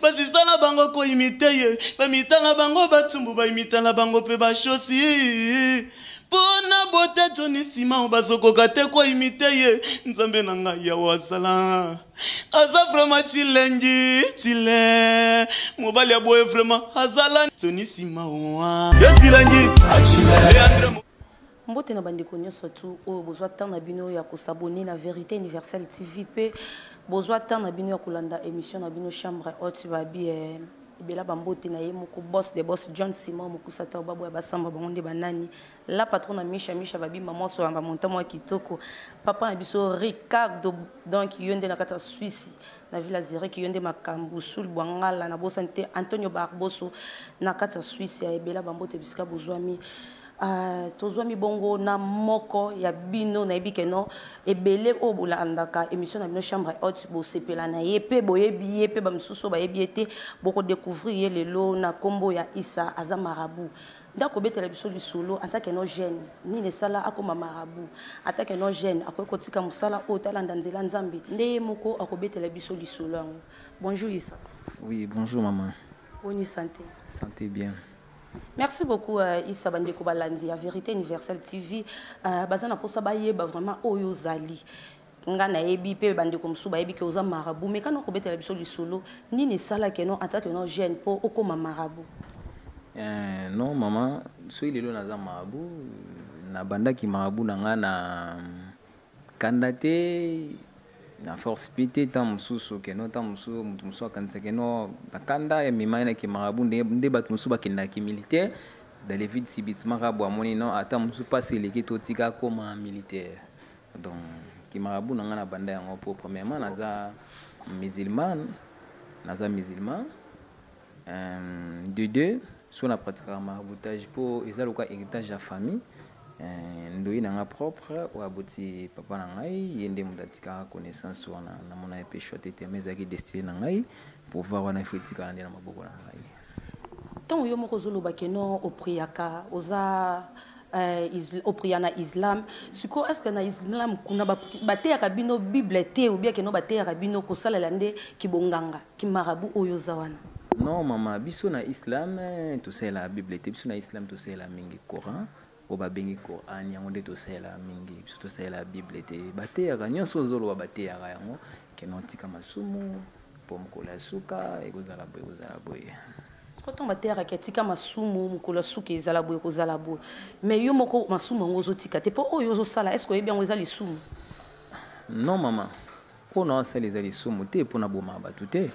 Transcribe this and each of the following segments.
Basista na bango koimite ye, bamita na bango batumbu, baimita na bango mpe bashosi. Mpo na bote Johnny Simao bazokoka te koimite ye. Nzambe na ngai yawe azala aza vraiment chilengi chile, mobali ya boye vraiment azala Johnny Simao ye chilengi. Mbote na bandeko nyonso tu oyo bozwa temps na bino ya kosabone na Vérité Universelle TV mpe bozwa temps na bino ya kolanda émission na bino Chambre Haute. Babi ebela bambote na ye moko boss de boss John Simon Mokusata baboya basamba bango nde banani la patron na Misha Misha babi mama soyamba monta mwa kitoko papa na biso Ricardo. Donc yo nde na kati ya Suisse na ville ya Zurich, yo nde makambo sul bwangala na bosani te Antonio Barboso na kati ya Suisse ya ebela bambote bisika bozwami. Tozwami bongo na moko ya bino, nayebi ke no ebele oyo bolandaka émission na bino Chambre Haute bosepela na ye mpe boyebi ye, mpe bamisusu oyo bayebi ye te bokodécouvrir ye lelo na nkombo ya Issa. Aza marabout nde akobetela biso lisolo en tant que no jeune, nini esala akoma marabout, en tant que no jeune akoki kotika mosala oyo talanda nzela Nzambe. Nde ye moko akobetela biso lisolo yango. Bonjour Issa. Oui, bonjour maman. Boni santé? Santé bien. Merci beaucoup Issa. Bandeko balandi ya Vérité Universelle TV, baza na posa bayeba vraiment oyo ozali. Nga nayebi mpe bandeko mosusu bayebi ke oza marabout, mais kana okobetela biso lisolo nini esalaki no en tant que no jeune mpo okóma marabout? Non mama, soki lelo naza marabout, nabandaki marabout na nga na kanda te, na force mpe te. Ntango mosusu keno, ntango mosusu moto mosusu akanisa keno na kanda emema ye naki marabout, nde bato mosusu bakendaki militaire dans le vide subitement kaka bo amoni non, ata mosusu mpasi eleki, totika akoma militaire. Donc kimarabout na ngai na banda yango mpo premièrement naza musulman, naza musulman. De deux, so na pratikaka maraboutage mpo eza lokola héritage ya famille. Ndoyi na nga propre oyo aboti papa na ngai, ye nde moto atikaka connaissance wana. Namona ye mpe choix te te, mais ezalaki destiné na ngai, pouvoir wana ifo etikala nde na maboko na ngai. Ntango yo moko ozoloba ke no opriaka, oza opria na islam, sikoyo est ce que na islam kuna bateyaka bino Bible te, ou bien ke no bateyaka bino kosalela nde kibonganga kimarabout oyo oza wana? Non mama, biso na islam tosalela Bible te. Biso na islam tosalela mingi Coran oyo babengi Coran, yango nde tosalela mingi. Biso tosalela Bible te. Bateyaka nyonso ozoloba, bateyaka yango ke notika masumu mpo mokolo ya suka ekozala boye, ekozala boye. Sikoyo ntango bateyakaki atika masumu, mokolo ya suka ezala boye, ekozala boye, mais yo moko masumu yango ozotika te, mpo oyo ozosala, est ce que oyebi yango eza lisumu? Non mama, oyo na osala eza lisumu te mpo nabomaka bato te,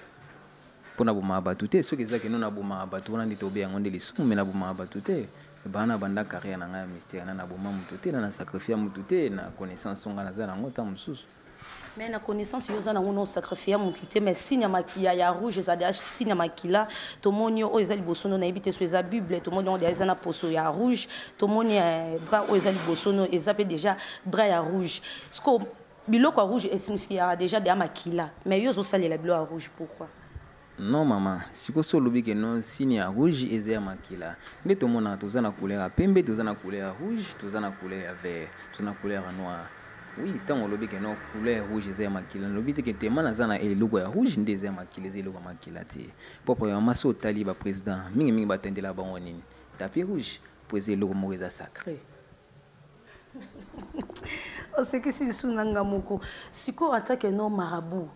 mpo nabomaka bato te. Soki eza keno nabomaka bato, wana nde tobe yango nde lisumu, mais nabomaka bato te. Bana na banda carrière na ngai ya mystère, na naboma motu te, na nasacrifia motu te na connaissance oyo ngai naza nango ntango mosusu. Mais na connaissance yo oza nango, no sacrifia motu te, mais signe ya rouge eza deja signe ya makila. Tomoni oyo eza liboso no, nayebi te so eza Bible. Tomoni yango deja eza na poso ya rouge. Tomoni drap oyo eza liboso no eza mpe deja drap ya rouge. Siko biloko ya rouge esignifiaka déjà deya makila, mais yo ozosalela biloko ya rouge, pourquoi? Non mama, sikoyo so olobi ke non, signe ya rouge eza ya makila, nde tomonaka toza na couleur ya pembe, toza na couleur ya rouge, toza na couleur ya vert, toza na couleur ya noir. Oui, ntango olobi ke non, couleur rouge eza ya makila, nalobi te ke tema naza na eloko ya rouge nde eza ya makila. Eza eloko ya makila te, po premièrement so otali baprésident mingimingi batendela bango nini? Tapis rouge, po eza eloko moko eza sacré. Osekisi lisu na nga moko. Sikoyo en tant que non marabout,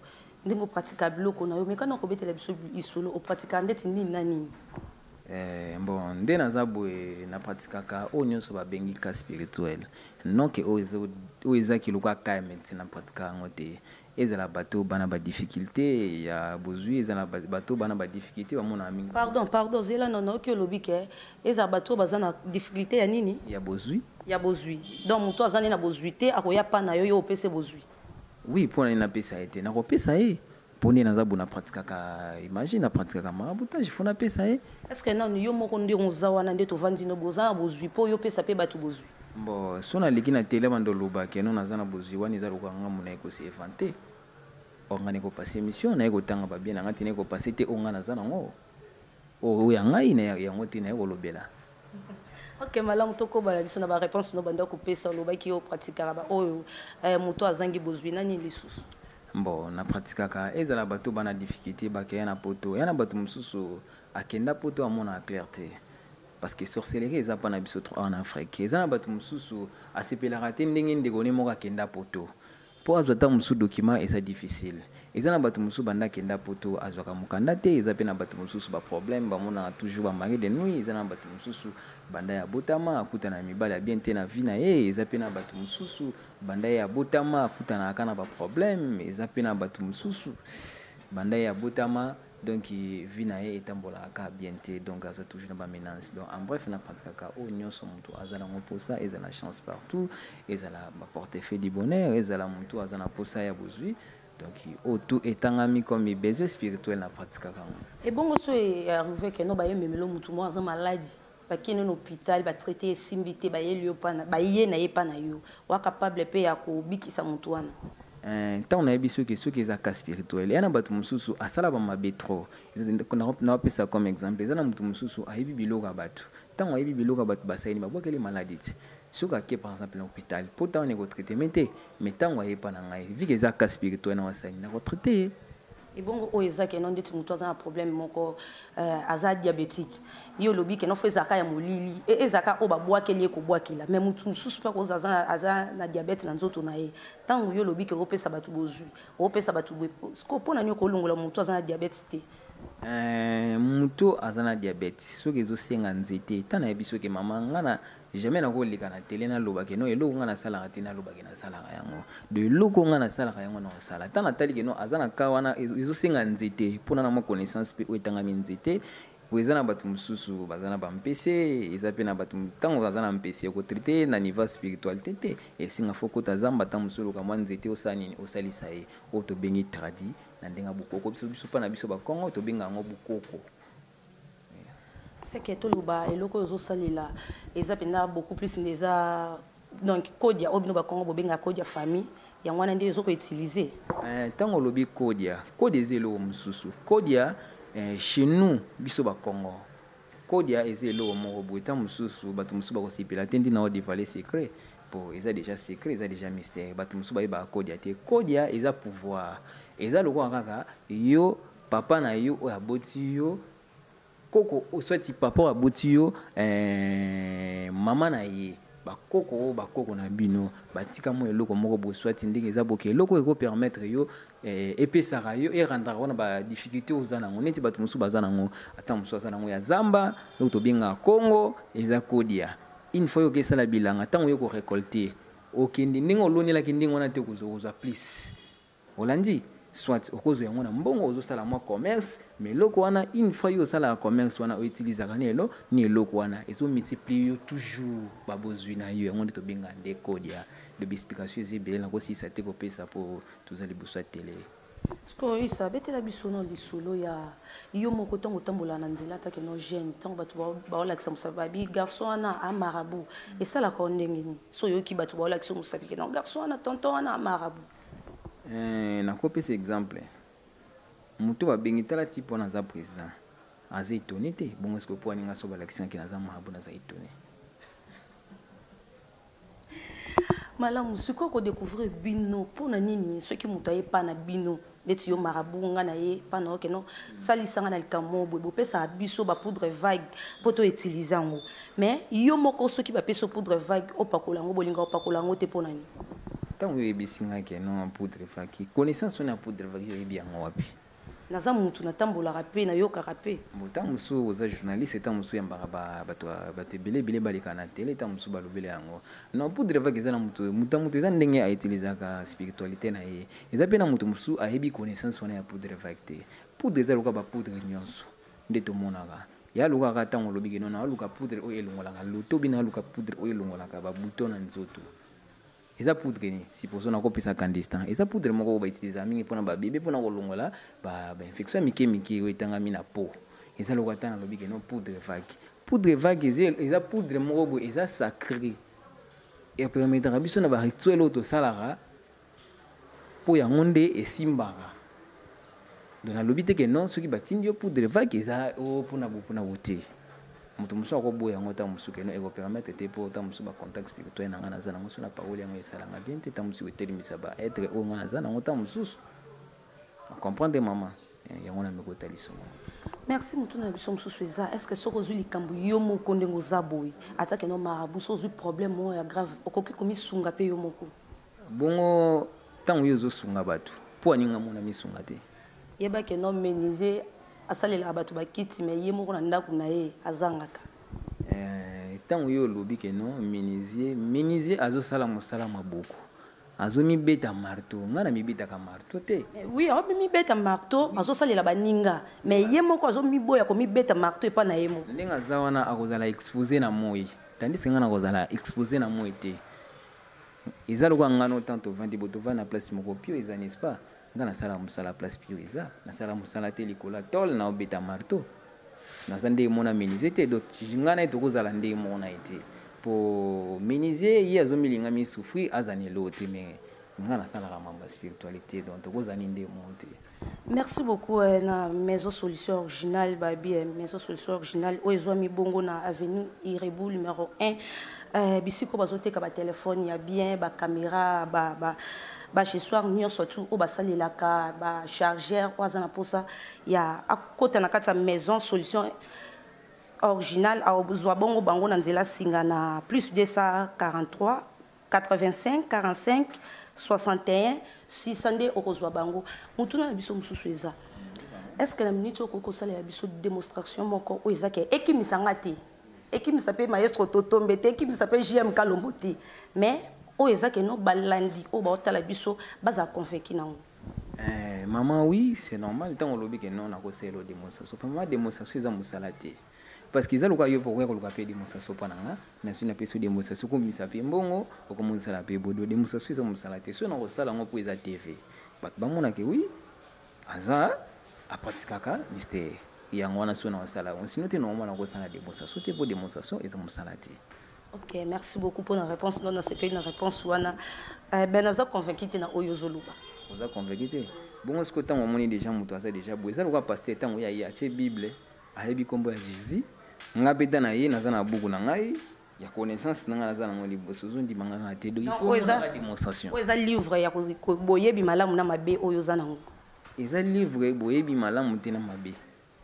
ndenge opratika biloko na yo, mekana okobetela biso lisolo, opratika ndeti nini na nini? Bon, nde naza boye, napratikaka oyo nyonso babengi cas spirituel. Non ke oyo ezaki lokola cas ya médecine, napratika yango te. Ezala bato bana badifficulté ya bozwi, ezala bato bana badifficulté bamonaka mingi. Pardon, pardon, zela nono. Oki olobi ke ezala bato oyo baza na difficulté ya nini? Ya bozwi. Ya bozwi. Donc moto aza nde na bozwi te akoya pa na yo, yo opesa bozwi? Oui, mpo na nini napesa ye te? Nakopesa ye mpo nde naza bo napratikaka imagine, napratikaka maraboutage, fo napesa ye. Est ce que nanu yo moko ndenge oza wana, nde tovandi no, boza na bozwi mpo yo opesa mpe bato bozwi? Bon, so naleki na tele bando oloba ke no naza na bozwi, wana eza lokola ngambo naye kosi evante or ngai nakopase émission naye kotanga babien na ngai te, naye kopase te oyo ngai naza nango, oyo ya ngai na yango te naye kolobela. Ok, malamu, tokobala biso na baréponse no banda kopesa. Olobaki yo pratikaka baoyo moto azangi bozwi, nani lisusu? Bon, na pratikaka ezala bato bana difficulté bakeya na poto, ya na bato mosusu akenda poto amonaka clair te, parce que sorcellerie eza mpa na biso trop en Afrique. Eza na bato mosusu asepelaka te ndenge ndeko ne moko akenda poto mpo azwa ata mosusu document, eza difficile. Eza na bato mosusu banda akenda poto azwaka mokanda te. Eza mpe na bato mosusu baproblème, bamonaka toujours bamari de nuit. Eza na bato mosusu banda ya botama akutana na mibali ya bien te na vie na ye. Eza mpe na bato mosusu banda ye abotama akutanaka na baproblème. Eza mpe na bato mosusu banda ye abotama, donc vie na ye etambolaka kaka bien te, donc aza toujours na bamenace. Donc en bref, na pratikaka oyo nyonso moto aza nango mposa, ezala chance partout, ezala baportefeuille du bonheur, ezala moto aza na mposa ya bozwi, donc oyo tout etangami comme besoin spirituel, na pratikaka yango. Ebongo so arrive que no bayememelo motu moko aza maladi, bakende na hôpital, batraite, esimbi te, bayeli yo pana, baye na ye mpa na yo, oza capable mpe ya kobikisa motu wana? Ntango nayebi soki eza cas spirituel, eya na bato mosusu asala bamabe trop. Naopesa comme exemple, eza na moto mosusu ayebi biloko ya bato. Ntango ayebi biloko ya bato, basalini babwakeli maladi te. Soki ake par exemple na hôpital, mpo ntango wana ekotraite me te, mais ntango ayepa na ngai, vu que eza cas spirituel na wasali, nakotraite ye. Ebongo oyo eza que no ndeti motu aza na problème moko, aza diabétique, ye olobi que no faut ezalaka ya molili, ezalaka oyo babwakeli ye kobwakela, mais motu mosusu mpe akoza aza na diabète na nzoto na ye. Ntango yo olobi que okopesa bato bozwi, okopesa bato boye, mpo na nini okolongola motu aza na diabète te? Moto aza na diabète, soki ezosenga nzete, ta nayebi soki mama nga na jamais nakoleka na tele nalobake no eloko nga nasalaka te, nalobake nasalaka yango de eloko nga nasalaka yango na kosala. Ta natali que no aza na ka wana ezosenga nzete, mpona na mwa connaissance mpe oyo etangami nzete po eza na bato mosusu baza na bampese. Eza mpe na bato, ntango aza na mpese, okotraite na niveau ya spiritualité te, esenga faut kota zamba, ntango mosusu oluka mwa nzete, osala nini, osalisa ye oyo tobengi tradi na ndenge ya bokoko. Biso mpa na biso bakongo tobenga yango bokoko. Seke toloba eloko oyo ozosalela eza mpenza beaucoup plus nde eza donc kodia oyo bino bakongo bobengaka kodia famille, yango wana nde ezokoutilize. Ntango olobi kodia, kodia eza eloko mosusu. Kodia, chez nous biso bakongo, kodia eza eloko moko boye. Ntango mosusu bato mosusu bakosepela te ntina odévoile secret, po eza déjà secret, eza déjà mystère. Bato mosusu bayebaka kodia te. Kodia eza pouvoir, eza lokola kaka yo papa na yo oyo aboti yo, koko, soit papa oyo aboti yo, mama na ye, bakoko oyo bakoko na bino batika mwa eloko moko boye, soit ndenge eza boke, eloko oyo ekopermettre yo, epesaka yo, erendaka wana badifficulté oza nango. Neti bato mosusu baza nango, ata mosusu aza nango ya zamba oyo tobengaka kongo, eza kodia. Une fois yo okesala bilanga, ntango yo korécolte, okende ndenge olonelaki ndenge wana te, okozwa plus. Olandi, soit okozwa yango na mbongo, ozosala mwa commerce, mais eloko wana, une fois yo osalaka commerce wana, outilisaka ni elo ni eloko wana, ezomultiplie yo toujours babozwi na yo. Yango nde tobenga nde kodia. De explication eza ebele, nakosilisa te kopesa mpo toza liboso ya tele. Sikoyo Isa, betela biso no lisolo ya yo moko. Ntango otambola na nzela, atake no jeune, ntango bato baolakisa mosapi, babi garçon wana amarabu, esalaka o ndenge nini so oyoki bato baolakisa mosapi que no garçon wana, tonton wana amarabu? Nakopesa exemple, moto babengi tala ti mpo naza président aza étonné te. Bongo sikoyo mpo aninga so balakisaki naza marabu, naza étonné? Malamu. Sikoyo kodécouvrir bino mpo na nini? Soki moto aye pa na bino, neti yo marabu, nga na ye mpa na okeno, salisanga na likambo boye, bopesaka biso bapoudre vague mpo toutilize yango, mais yo moko soki bapesi yo poudre vague opakola yango, bolinga opakola yango te, mpo na nini? Ntango oyebisi ngai que no poudre vague, connaissance wana ya poudre vague, oyebi yango wapi? Naza mutu natambolaka mpe nayokaka mpe. Ntango mosusu oza journaliste, ntango mosusu oyambaka bato ebele ebele baleka na tele, ntango mosusu balobela yango. Non, poudre vague eza na moto, moto moto eza ndenge autilisaka spiritualité na ye. Eza mpe na moto mosusu ayebi connaissance wana ya poudre vague te. Poudre eza lokola bapoudre nyonso nde tomonaka ya lukaka. Ntango olobi que no aluka poudre oyo elongolaka loto, bino aluka poudre oyo elongolaka babuto na nzoto, eza poudre nini? Supposons nakopesa candestin, eza poudre moko oyo bautilisaka mingi mpona babebe, mpona kolongola bainfection ya mike mike oyo etangami na peau. Eza lokola ata nalobi que no poudre vague. Poudre vague eza poudre moko boye eza sacré, epermetaka biso na barituel oyo tosalaka, mpo yango nde esimbaka. Donc nalobi te que non, soki batindi yo poudre vague eza mpona bo te, moto mosusu akoboya yango. Ntango mosusu que no ekopermettre te, mpo ntango mosusu bacontact spirituel na ngai naza nango, so na parole yango esalanga bien te, ntango mosusu etelemisa baêtre oyo ngai naza nango, ntango mosusu. Comprendre mama eh, yango na meko taliso. Merci mutu na biso mususu eza est-ce que soko ozwi likambo yo moko ndenge oza boye ata keno marabout so ozwi problème moko ya grave okoki komisunga mpe yo moko? Bongo ntango yo ozosunga bato mpo aninga mona misunga te? Yeba ke no menuisier asalelaka bato bakiti mais ye moko na ndako na ye azangaka. Ntango yo olobi ke no menuisier, menuisier azosala mosala maboko, azomibeta marteau, ngai namibetaka marteau te. Mais oui, azomibeta marteau, azosalela baninga, mais ye moko azomiboya komibeta marteau epa na ye moko. Ndenge aza wana akozala exposé na moi, tandis que ngai nakozala exposé na moi te. Eza lokola ngai no tant tovandi bo tovandi na place moko pio eza, n'est-ce pas? Ngai nasala mosala place pio eza, nasala mosala te likolo ya tole na obeta marteau. Naza ndenge moko na menuisier te, donc ngai na ye tokozala ndenge moko na ye te. Po menuisier ye azomilinga mi souffrir aza na eloko te, mais ngai nasalaka mambo ya spiritualité, donc tokozala ni ndenge moko te. Merci beaucoup na Maison Solution Originale, babi Maison Solution Originale oyo ezwami bongo na avenue Irebu numéro 1. Bisiko bazoteka ba téléphone ya bien, ba caméra, ba accessoires nyonso tout oyo basalelaka, ba chargeur oyo aza na posa ya akota na kati ya Maison Solution Originale, azwa bongo bango na nzela singa na plus 243 85 45 61 600 nde okozwa bango. Mutuna na biso mosusu eza, est-ce que na minute oyo okoki kosalela biso démonstration moko oyo eza ke ekimisa nga te, ekimisa mpe maestro Totombe te, ekimisa mpe JM Kalombo te, mais oyo eza ke no balandi oyo baotala biso bazala convaincu nango? Maman, oui, c'est normal. Ntango olobi ke non, nakosalela démonstration. Maman, démonstration eza mosala te. Parce que eza lokola yo mpo okoya koluka mpe démonstration mpo na nga, na soki napesi yo démonstration, okomisa mpe mbongo, okomonisala mpe bodo. Démonstration eza mosala te. Soki nakosala yango mpo eza TV, bato bamonake oui, aza apratikaka mystère. Yango wana soki nakosala yango. Sinon te, normalement nakosala démonstration te, mpo démonstration eza mosala te. Ok, merci beaucoup pour la réponse. Non, c'est pas une réponse wana. Ben naza convaincu te na oyo zoluba. Oza convaincu te? Bongo siko tango omoni déjà moto aza déjà boye. Eza lokola pasteur tango ya ye atie Bible, ayebi kombo ya Jésus. Nga pe ta na ye naza na buku na ngai ya connaissance na ngai naza nango liboso. Ozondima nga kaka te. Donc il Non, faut oyo eza omona démonstration. Oyo eza livre ya boyebi malamu na mabe oyo oza nango. Eza livre boyebi malamu te na mabe.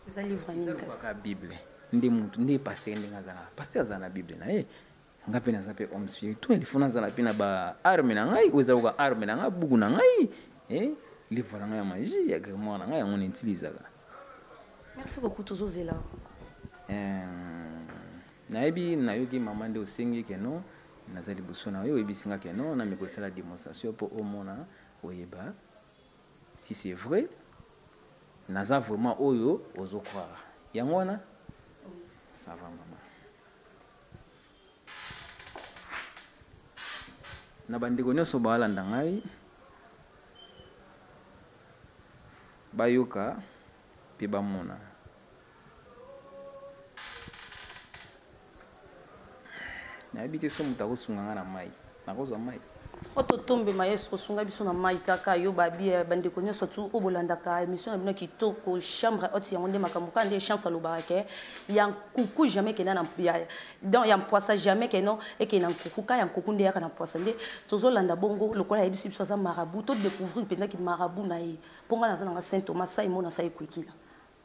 Eza livre nini Eza kasi? kaka Bible. Nde mutu, nde pasteur ndenge azalaka. Pasteur azala na Bible na ye. Nga pe naza pe homme spirituel, il faut nazala pe na ba arme na ngai, oyo eza kaka arme na ngai, buku na ngai, livre na ngai ya magie, ya grimoire na ngai, yango na utilisaka. Merci beaucoup, tozozela. Nayebi, nayoki mama nde osengi ke non, naza liboso na yo, oyebisi nga ke non, na meko sala démonstration po omona, oyeba si c'est vrai, naza vraiment oyo ozo croire. Yango wana? Ça va maman. Na bandeko nyonso balanda ngai, bayoka pe bamona. Nayebi te so moto akosunga nga na mai, nakozwa mai. Oto tombe maestro sunga biso na mai taka yo babi bandeko nyonso tu oyo bolandaka émission na bino kitoko chambre haute yango nde makambo kaka nde chance alobaka ke ya nkuku jamais kenda na ya, donc ya mpwasa jamais ke non ekende na nkuku ka ya nkuku nde yaka na mpwasa nde tozolanda bongo lokola ayebisi biso aza marabout to découvrir mpenza ki marabout na ye mpo nga naza nanga Saint Thomas sai mona sai kwikila.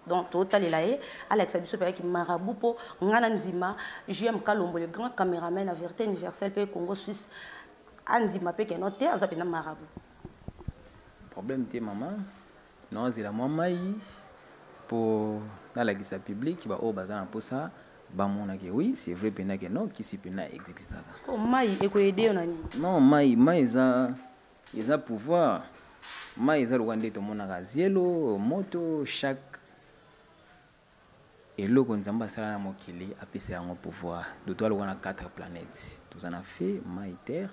Donc totalela ye alakisa biso mpenza ki marabout mpo nga na ndima JM Kalombo le grand caméraman na vérité universelle mpe Congo Suisse andima mpe keno te aza mpenza marabout. Problème te mama, naozela mwa mai mpo nalakisa public ba oyo baza na mposa bamonake oui c'est vrai mpenza ke non kisi mpenza existaka. Sikoyo mai ekoyede yo na nini? Non, mai eza pouvoir. Mai eza lokola nde tomonaka zielo, moto, chaque eloko Nzambe asala na mokili apesa yango pouvoir. Donc toza lokola na 4 planètes. Toza na feu, mai, terre,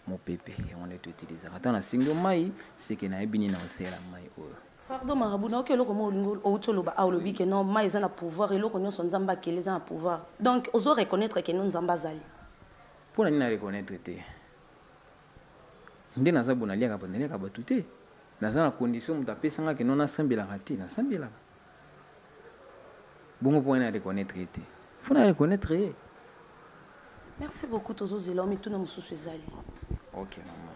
mopepe. Yango nde toutilisaka. Ata nasengi yo mai, c'est que nayebi nini nakosalela mai oyo. Pardon marabout, nayoki eloko moko olingi outi oloba awa, olobi ke non, mai eza na pouvoir, eloko nyonso Nzambe akeli eza na pouvoir. Donc ozo reconnaître ke non Nzambe azali. Mpona nini na reconnaître te? Nde naza bo naliaka ba, naliaka bato te. Naza na condition moto apesanga ke non nasambelaka te, nasambelaka. Bongo mpo na reconnaître ye te. Faut na reconnaître ye. Merci beaucoup, tozozela mituna mosusu ezali. Ok maman.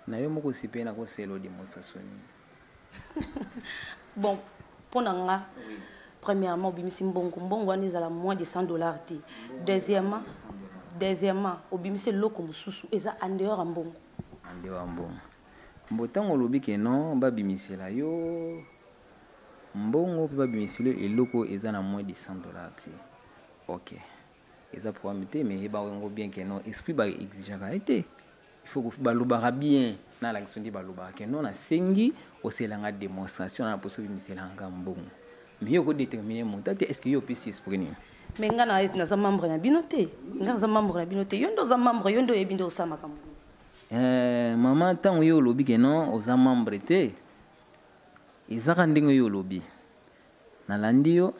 Na yo moko osepeli na kosala elo demonstration nini? Bon, mpo na nga, premièrement obimisi mbongo, mbongo wana ezala moins de 100 $ te. Deuxièmement, obimisi eloko mosusu eza en dehors ya mbongo. En dehors ya mbongo. Mbo ntango olobi ke non, babimisela yo mbongo mpe babimisela yo eloko eza na moins de 100 $ te, ok, eza problème te. Mais yeba yango bien ke non, esprit baexigeaka ye te. Il faut balobaka bien, nalakisa nde balobaka ke non, nasengi osalelanga démonstration na poso, obimiselanga mbongo. Mais yo okodétermine montant te. Est ce que yo opesi esprit nini? Mais nga naza membre na bino te. Nga naza membre na bino te. Yo nde oza membre, yo nde oyebi nde osala makambo. Mama, ntango yo olobi ke non, oza membre te, ezaka ndenge yo olobi, nalandi yo.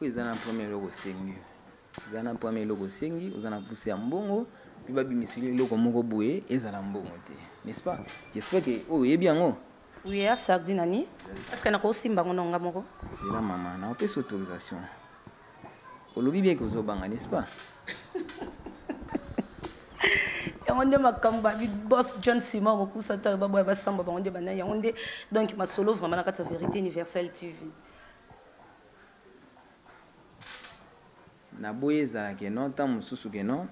Oyo eza na premier eloko osengi, eza na premier eloko osengi, oza na pusa ya mbongo mpe babimiseli eloko moko boye ezala mbongo te, n'est-ce pas? J'espère que oyo oyebi yango. Oui, ya sardine ani. Est ce que nakosimba yango na nga moko? Zela mama, naopesa autorisation. Olobi bien ke ozobanga, n'est-ce pas? Yango nde makambo babi boss John Simon mokusa ta baboya basamba bango nde banani yango nde. Donc masolo vraiment na kati ya Vérité Universelle TV. Naboyi ezala ke non, ntango mosusu ke non,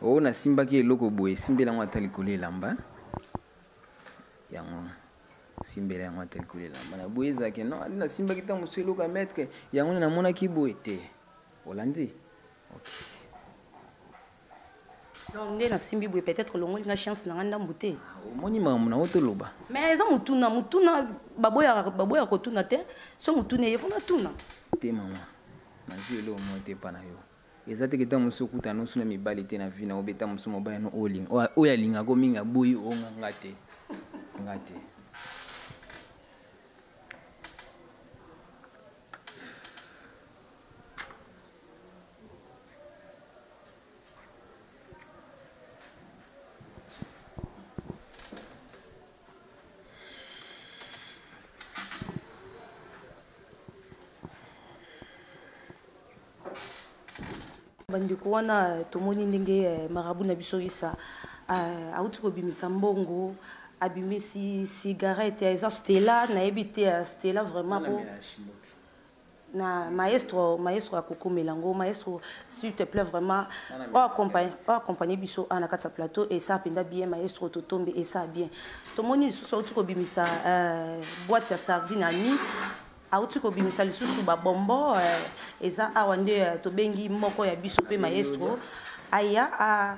oyo nasimbaki eloko boye, esimbeli yango ata likolo elamba yango, simbela yango ata likolo elamba. Naboyi ezala ke non, ali nasimbaki ntango mosusu eloko ya maître yango nde namonaki boye te. Olandi? Ok. Donc nde nasimbi boye, peut-être olongoli nga chance na nga ndambu te. Omoni makambo na yo toloba. Mais eza motuna, motuna baboyaka kotuna te. So motuna eye, fona tuna. Te mama, nazwi eloko moko te epa na yo. Eza te ke ntango mosusu okutana nosu na mibali te na vie na yo, beta mosusu mobali no oyo oyo alingako mingi aboyi onga nga te, nga te. Bandeko wana, tomoni ndenge marabout na biso Isa auti kobimisa mbongo, abimisi cigarette, eza Stella, nayebi te Stella vraiment po na maestro, maestro akokomela yango. Maestro, s'il te plaît, vraiment oaccompagne biso awa na kati ya plateau, esa mpenza bien. Maestro Totombe, esa bien. Tomoni lisusu auti kobimisa boîte ya sardine ani, auti kobimisa lisusu babombo eza awa nde tobengi moko ya biso mpe maestro aya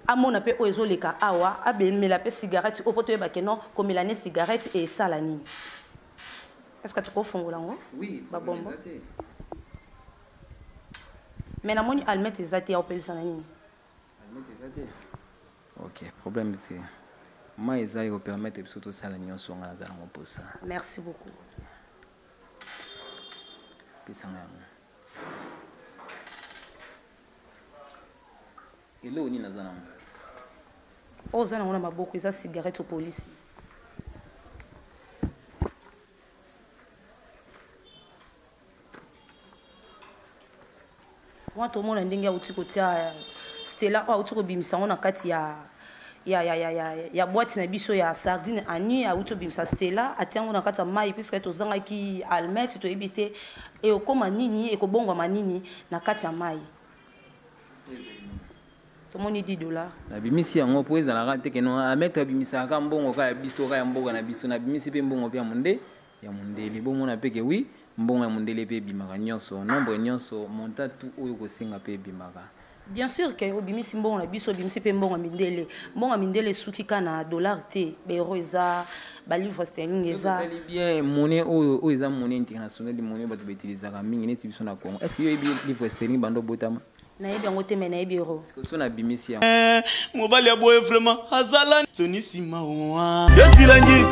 amona mpe oyo ezoleka awa, abemela mpe cigarette oyo mpo toyeba ke non, komela ne cigarette esala nini. Est ce que tokofungola yango? Oui. Babombo, mais namoni allumette eza te, ya kopelisa na nini? Ok, problème te. Mai eza ekopermettre biso tosala nyonso nga naza nango mposa. Merci beaucoup. Pesanga yango. Eloko nini naza nango? Oyo oza nango na maboko eza cigarette opolisi. Wana tomona ndenge auti kotia Stella oyo auti kobimisa yango na kati ya boîte na biso ya sardine ani. Auti kobimisa Stella, atia yango na kati ya mai puisque tozangaki allumette. Toyebi te ekokóma nini, ekobongwama nini na kati ya mai. Tomoni 10 $. Nabimisi yango mpo ezalaka te ke non, maître abimisaka mbongo kaka ya biso, kaka ya mboka na biso. Nabimisi mpe mbongo mpe ya monde, ya mondele. Bomona mpe ke oui, mbongo ya mondele mpe ebimaka nyonso, nombre nyonso, montant tout oyo kosenga mpe ebimaka. Bien sûr ke obimisi mbongo na biso, obimisi mpe mbongo ya mindele. Mbongo ya mindele esuki ka na dollar te, baeuro eza, balivre sterling eza. Otali bien monnaie oyo, oyo eza monnaie internationale, monnaie bato bautilisaka mingi neti biso na Congo. Est ce que yo oyebi livre sterling bando obotama? Nayebi yango te, mais nayebi euro. So nabimisi yango. Mobali ya boye vraiment azala toni nsima oa etilangi.